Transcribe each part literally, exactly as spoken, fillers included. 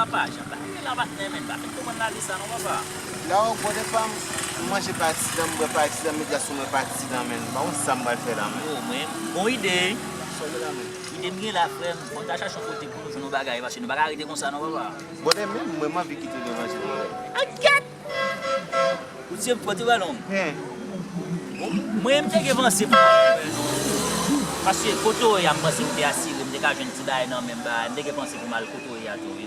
Pa jan, pa rive la patnè, men pa fin konprann lavi sa non, papa. La w bwè de pa m, m manje pa aksidan, m bwè pa aksidan, medya sou mwen pa aksidan, men m pa konn sa m pral fè la, men. Oh, mwen, bon ide. Sa w gen la, men? Ide m gen la, frè m. Fò n ta chache yon kote pou nou jwenn yon bagay, paske nou pa ka rete konsa non, papa. Bwè de, men mwen, m anvi kite levanjil mwen. Akyèt! Ou tire m pran ti balon. Mwen, m te gen panse pou m al wè non. Paske kote w ye a, m panse m te asire, m te ka jwenn ti bagay nan men m, bagay, m te gen panse pou m al kote w ye a tou, wi.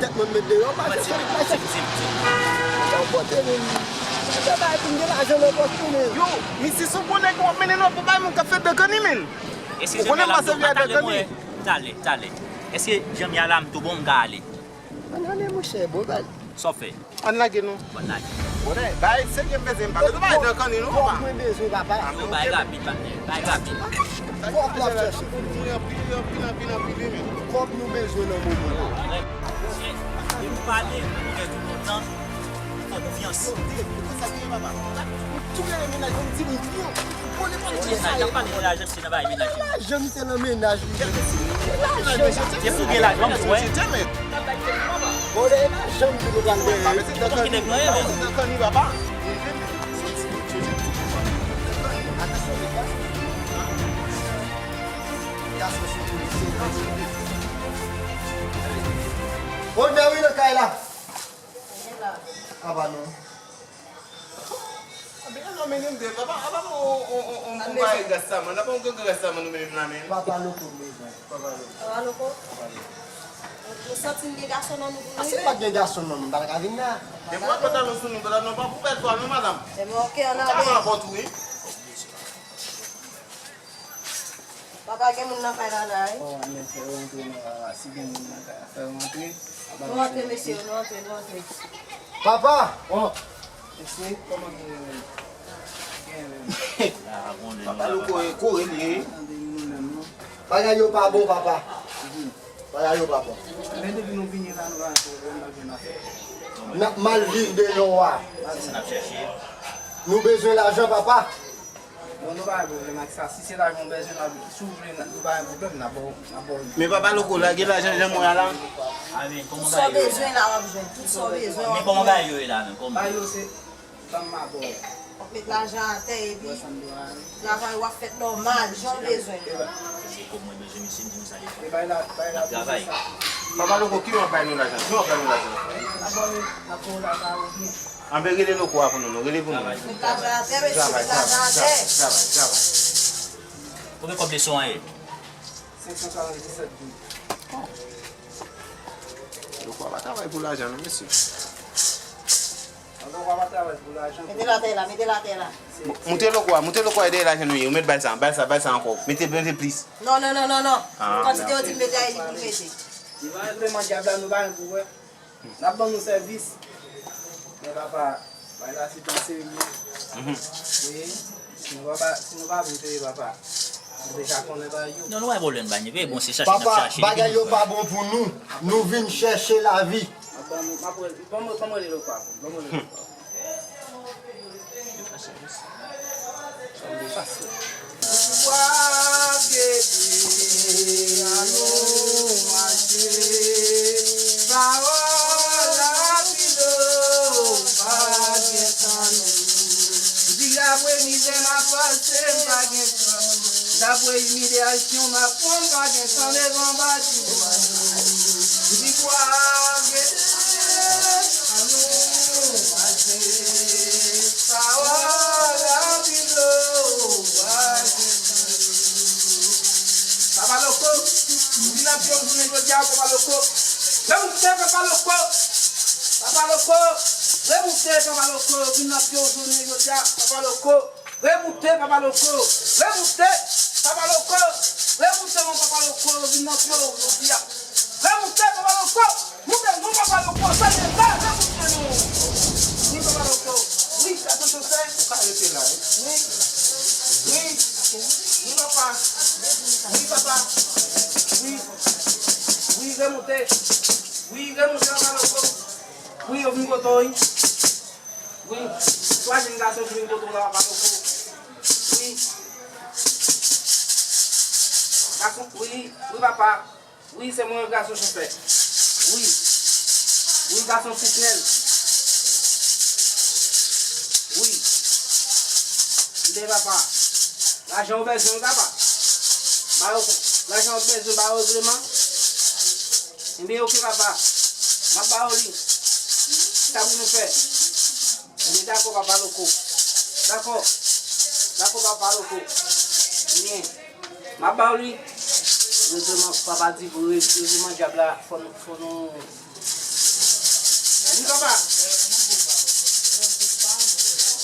Tèt mwen met deyò, pa se fè, pa se fè. Yo, kote, men. Yo, bay pou m gen lajan nan pòch mwen, men. Yo, misye se yon bon nèg w ap mennen nan pou bay moun k ap fè dan kanni, men. Ou konnen m pa sèvi a dan kanni. Talè, talè. Èske jan m ye a la, m tou bon, m ka ale? Ann ale, monchè, bon, bay. Sa w fè? Ann lage non. Bon, lage. Bonè, bay serye m bezwen pa bezwen bay nan kanni non, papa. Kòb mwen bezwen, papa. Yo, bay rapid, patnè. Bay rapid. Kòb la ap chèche. Anpil, anpil, anpil, anpil, anpil, wi, men. Kòb nou bezwen nan moman an. E pou pale, pou nou fè tout kontan, fò konfyans. Tou lè mennaj, yon ti milyon. Bon, li pa konn sa. N ap pale de lajan. Se nan bagay mennaj li. Lajan, misye nan mennaj li. Lajan. Se pou gen lajan, m wè. Bon, de lajan, misye pral fè. Ou pa ki nèg mwen ye, men. Onè wi nan kay la. Apa non. Apa, apa, apa, on, on, on, on bagay gras sa, man. Apa, on gras sa, man, nou menm la, men. Papa Loko, men, papa Loko. Papa Loko? Papa Loko. Nou santi n gen gason nan nou pou nou rive. A, si pa t gen gason nan nou, m pa ta ka vin la. Depi w ap pantalon sou nou, pantalon pa pou bèl fwa, non, madanm. Ebyen, oke, ann ale. Ou ka pran pòt ou, wi. Papa, gen moun nan kay la, la, wi. Oh, ann fè yo rantre nan, si gen moun nan kay la, fè yo rantre. Nou rantre, mesye, nou rantre, nou rantre. Papa! Oh, mesye, kòman gen, gen, gen. Papa Loko e kore li ye. Tande nou menm, non. Bagay yo pa bon, papa. Bagay yo pa bon. Men depi nou vini la, nou pa gen pwoblèm, n ap jwenn afè. N ap mal viv deyò a. Se sa n ap chèche. Nou bezwen lajan, papa. Bon, nou pa gen pwoblèm ak sa. Si se lajan w bezwen, n ap, si w vle, nou pa gen pwoblèm, n ap ba w, n ap ba w. Men papa Loko, lage lajan jan mwen a la. Sa w bezwen la, w ap jwenn. Tout sa w bezwen, w ap jwenn. Men kòman bagay yo ye la menm? Kòman? Bagay yo se, ban m mabò. W ap met lajan atè epi lajan yo ap fèt nòmal, jan w bezwen. Se kòb mwen bezwen, mesye, m di nou sa deja. E bay la, bay la, travay. Papa Loko, ki w ap bay nou lajan? Ki w ap bay nou lajan? N ap ba w, n ap ba w lajan ou byen. Anben rele Loko a pou nou, non. Rele pou nou. Met lajan atè, mesye, met lajan atè. Travay, travay, travay. Konbyen kòb leson an ye? Senk san swasanndisèt goud. Loko a pa travay pou lajan, non, mesye. Loko a pa travay pou lajan. Mete l atè la, mete l atè la. Moute Loko a, moute Loko a dèyè lajan nou ye. Ou mèt bay sa, bay sa, bay sa ankò. Mete, mete plis. Non, non, non, non, non. Kantite yo di m mete a, e li pou mete. Li pa vreman dyab la, nou pa gen pou wè. N ap ban nou sèvis. Men papa, bagay la se tan serye. Wi. Si nou pa, si nou pa vle peye, papa, nou deja konnen bagay yo. Non, nou pa gen pwoblèm, bagay. Peye bon, se chache n ap chache. Papa, bagay yo pa bon pou nou. Nou vin chèche lavi. Ban mwen, ban mwen, ban mwen rele Lokwa pou, ban mwen rele Lokwa pou. Yo fache, yo fache. Pawòl la pilo, pa gen tan nou. Di dapre mizè m ap pase, m pa gen tan. Dapre imilyasyon m ap pran, m pa gen tan devan bati. Di kwa gen tan nou. Pawòl la pilo, pa gen tan. Papa Loko, m vin ap pye w jounen jodi a, Papa Loko. Remoute, Papa Loko. Papa Loko, remoute, Papa Loko. Vin ap pye w jounen jodi a, Papa Loko. Remoute, Papa Loko. Remoute, Papa Loko. Remoute, mon Papa Loko. Vin ap pye w jodi a. Remoute, Papa Loko. Moute non, Papa Loko, sa se pa remoute non. Wi, Papa Loko. Wi, sa se chofè. Ou ka rete la, wi. Wi. Wi. Wi, papa. Wi, papa. Wi. Wi, remoute. Wi, remoute, Papa Loko. Wi, yo vin kote w, wi. Wi. Twa jenn gason ki vin kote w la, Papa Loko. Wi. Gason, wi. Wi, papa. Wi, se mwen, gason chofè. Wi. Wi, gason Sisnèl. Wi. Tande, papa. Lajan ou bezwen, wi, papa. Ba yo, lajan ou bezwen, ba yo regleman. Ebyen, oke, papa. M ap ba yo li. Sa pou nou fè? Ebyen, dakò, Papa Loko. Dakò. Dakò, Papa Loko. Ebyen, m ap ba w li. Rezonman, papa di, re-, rezonman dyab la, fò nou, fò nou, wi, papa.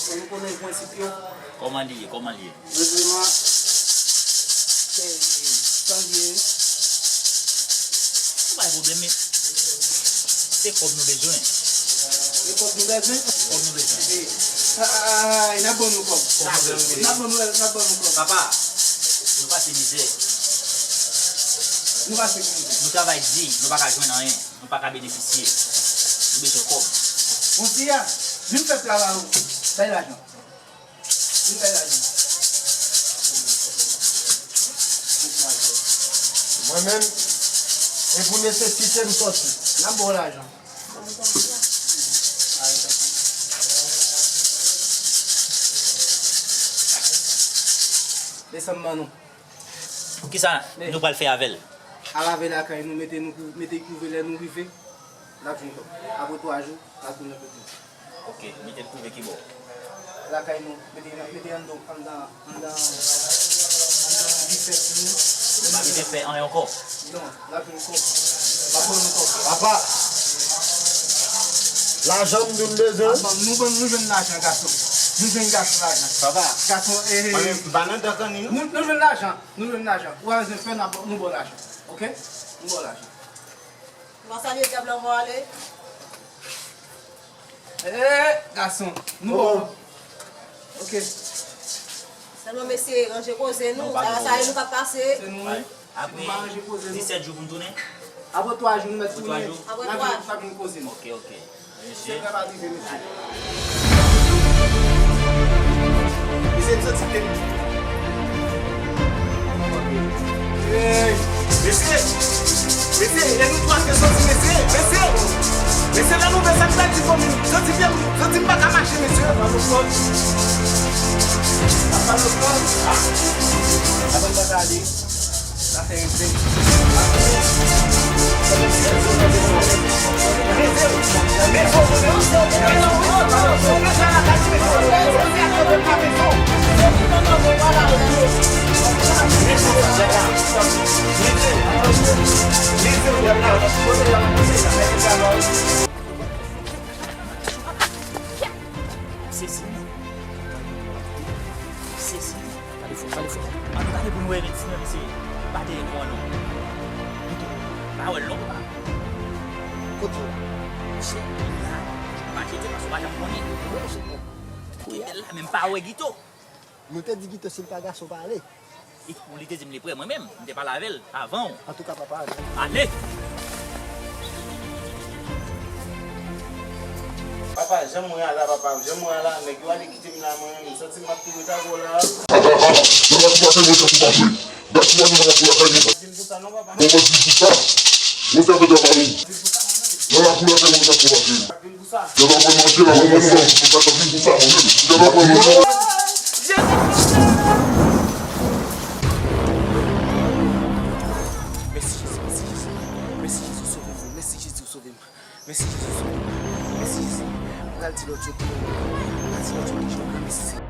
Fò nou konnen prensip yo. Kòman li ye? Kòman li ye? Rezonman, se sa l ye. Ou pa gen pwoblèm, men se kòb nou bezwen. Se kòb nou bezwen? Kòb nou bezwen. Ay, n ap ban nou kòb. N ap ban nou, n ap ban nou kòb. Papa, nou pase mizè. Nou pase mizè. Nou travay di, nou pa ka jwenn anyen. Nou pa ka benefisye. Nou bezwen kòb. Konseye a, vin fè travay ou. Bay lajan. Vin bay lajan. Mwen menm, e pou nesesite m sòti. N ap ba w lajan. Desann ban nou. Kisa nou pral fè avè l? Al lave lakay nou, mete nou kou-, mete kouve lè nou rive. L ap jwenn kòb. Apre twa jou, l ap tounen kote l. Ok, mete l kouve ki bò? Lakay nou, mete, mete anndan, anndan, anndan, anndan difè pou nou. Nou pa mete fè anyen ankò? Non, l ap jwenn kòb. L ap ban nou kòb. Papa, lajan m nou bezwen. Papa, nou ban, nou jwenn lajan, gason. Nou jwenn gason lajan. Papa, gason, eh, eh, pa nan, pa nan dan kanni, non? Nou, nou jwenn lajan. Nou jwenn lajan. Ou pa bezwen pè, n ap, nou ba w lajan. Ok? Nou ba w lajan. Ou pa salye dyab la, ou pa ale. Eh, gason. Nou ba w. Ok. Sèlman mesye, ranje koze nou. Sa, sa e nou k ap pase. Se nou, wi. Apre disèt jou pou m tounen? Apre twa jou, nou mèt tounen. Apre twa jou? Apre twa jou. N ap vin koze nou. Ok, ok. Mesye. Sekrè pa prive, mesye. Mesye, m santi ke m... Hey! Mesye! Mesye, e nou twa k te soti, mesye! Mesye! Mesye, lè nou wè sa k pèdi fanmi m, santi ke m, santi m pa ka mache, mesye! Apa nou pran? Apa nou pran? Apa nou pran? Sezi. Sezi. Gade fò, gade fò. Ann nou gade pou n wè, men ti nèg mesye pa dèyè kò an non. Gito, pa wè l non, papa. Kote w? Mesye, la, pa jete paske w pa janm konnen. Kite l la, men m pa wè Gito. Nou te di Gito si l pa gason pa ale. Li, li te di m li prè, mwen menm, m te pale avè l avan w. Antouka, papa, ale. Ale! Papa, jan mwen a la, papa, jan mwen a la, nèg yo ale kite m la, mwen menm, m santi m ap tou reta gwo la. Papa, papa, nan lakou lakay mwen, tankou pa vre. Gad kouman nou nan lakou lakay mwen. Pa di m konsa non, papa. Bon, pa di m konsa. Mwen te fè travay ou. Nan lakou lakay mwen, tankou pa vre. Pa di m konsa. Yo pa pran manje la, mwen, mwen, mwen, mwen, pa di m konsa, mwen menm. Yo pa pran manje. Mèsi Jezi, mèsi Jezi. Mèsi Jezi, ou sove m. Mèsi Jezi, ou sove m. Mèsi Jezi, ou sove m. Mèsi Jezi. Mwen pral di lòt yo ki mwen. Mwen pral di lòt yo ki mwen. Mèsi Senyè.